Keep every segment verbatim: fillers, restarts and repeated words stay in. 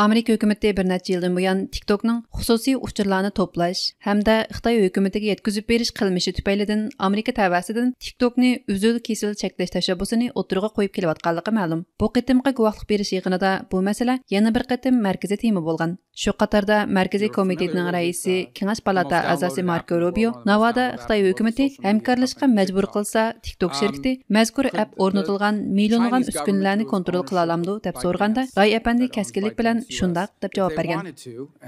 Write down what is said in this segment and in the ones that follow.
ئامېرىكا ھۆكۈمىتى بىر نەچچە يىلدىن بۇيان تىكتوكنىڭ خۇسۇسىي ئۇچۇرلارنى توپلاش ھەمدە خىتاي ھۆكۈمىتىگە يەتكۈزۈپ بېرىش قىلمىشى تۈپەيلىدىن ئامېرىكا تەۋەسىدىن تىكتوكنى ئۈزۈل كېسىل چەكلەش تەشەببۇسىنى ئوتتۇرىغا قويۇپ كېلىۋاتقانلىقى مەلۇم. بۇ قېتىمقى گۇۋاھلىق بېرىش يىغىنىدا بۇ مەسىلە يەنە بىر قېتىم مەركىزىي تېما بولغان. شۇ قاتاردا مەركىزىي كومىتېتنىڭ رەئىسى، كېڭەش پالاتا ئەزاسى ماركو روبىيو ناۋادا خىتاي ھۆكۈمىتى ھەمكارلىشىشقا مەجبۇر قىلسا، تىكتوك شىركىتى مەزكۇر ئەپ ئورنىتىلغان مىليونلىغان ئۈسكۈنىلەرنى كونترول قىلالامدۇ دەپ سورىغاندا، راي ئەپەندى كەسكىنلىك بىلەن شۇنداق دەپ جاۋاب بەرگەن.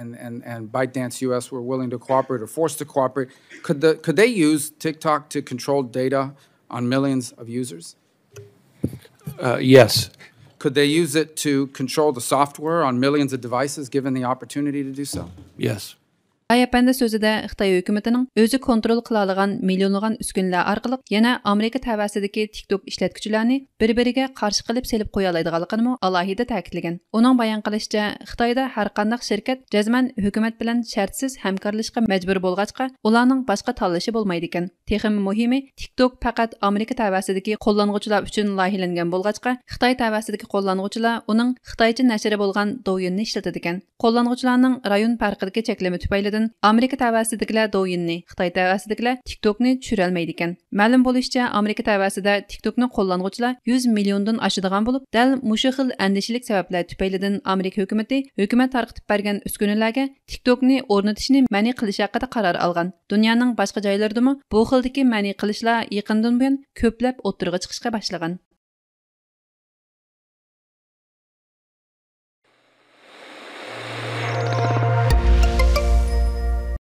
And, and, and ByteDance U S were willing to cooperate or forced to cooperate, could, the, could they use TikTok to control data on millions of users? Uh, yes. Could they use it to control the software on millions of devices given the opportunity to do so? Yes. ئاي ئەپەندى سۆزىدە خىتاي ھۆكۈمىتىنىڭ ئۆزى كونترول قىلالىغان مىليونلىغان ئۈسكۈنىلەر ئارقىلىق يەنە ئامېرىكا تەۋەسىدىكى تىكتوك ئىشلەتكۈچىلەرنى بىر بىرىگە قارشى قىلىپ سېلىپ قويالايدىغانلىقىنىمۇ ئالاھىدە تەكىتلىگەن. ئۇنىڭ بايان قىلىشىچە، خىتايدا ھەرقانداق شىركەت جەزمەن ھۆكۈمەت بىلەن شەرتسىز ھەمكارلىشىشقا مەجبۇر بولغاچقا، ئۇلارنىڭ باشقا تاللىشى بولمايدىكەن. تېخىمۇ مۇھىمى، تىكتوك پەقەت ئامېرىكا تەۋەسىدىكى قوللانغۇچىلار ئۈچۈن لايىھىلەنگەن بولغاچقا، خىتاي تەۋەسىدىكى قوللانغۇچىلار ئۇنىڭ خىتايچە نەشرى بولغان دوۋيىننى ئىشلىتىدىكەن. قوللانغۇچىلارنىڭ رايون پەرقىدىكى چەكلىمە تۈپەيلىدىن ئامېرىكا تەۋەسىدىكىلەر دوۋيىننى، خىتاي تەۋەسىدىكىلەر تىكتوكنى چۈشۈرەلمەيدىكەن. مەلۇم بولۇشىچە، ئامېرىكا تەۋەسىدە تىكتوكنى قوللانغۇچىلار يۈز مىليوندىن ئاشىدىغان بولۇپ، دەل مۇشۇ خىل ئەندىشىلىك سەۋەبلەر تۈپەيلىدىن ئامېرىكا ھۆكۈمىتى ھۆكۈمەت تارقىتىپ بەرگەن ئۈسكۈنىلەرگە تىكتوكنى ئورنىتىشنى مەنئى قىلىش ھەققىدە قارار ئالغان. دۇنيانىڭ باشقا جايلىرىدىمۇ بۇ خىلدىكى مەنئى قىلىشلار يېقىندىن بۇيان كۆپلەپ ئوتتۇرىغا چىقىشقا باشلىغان.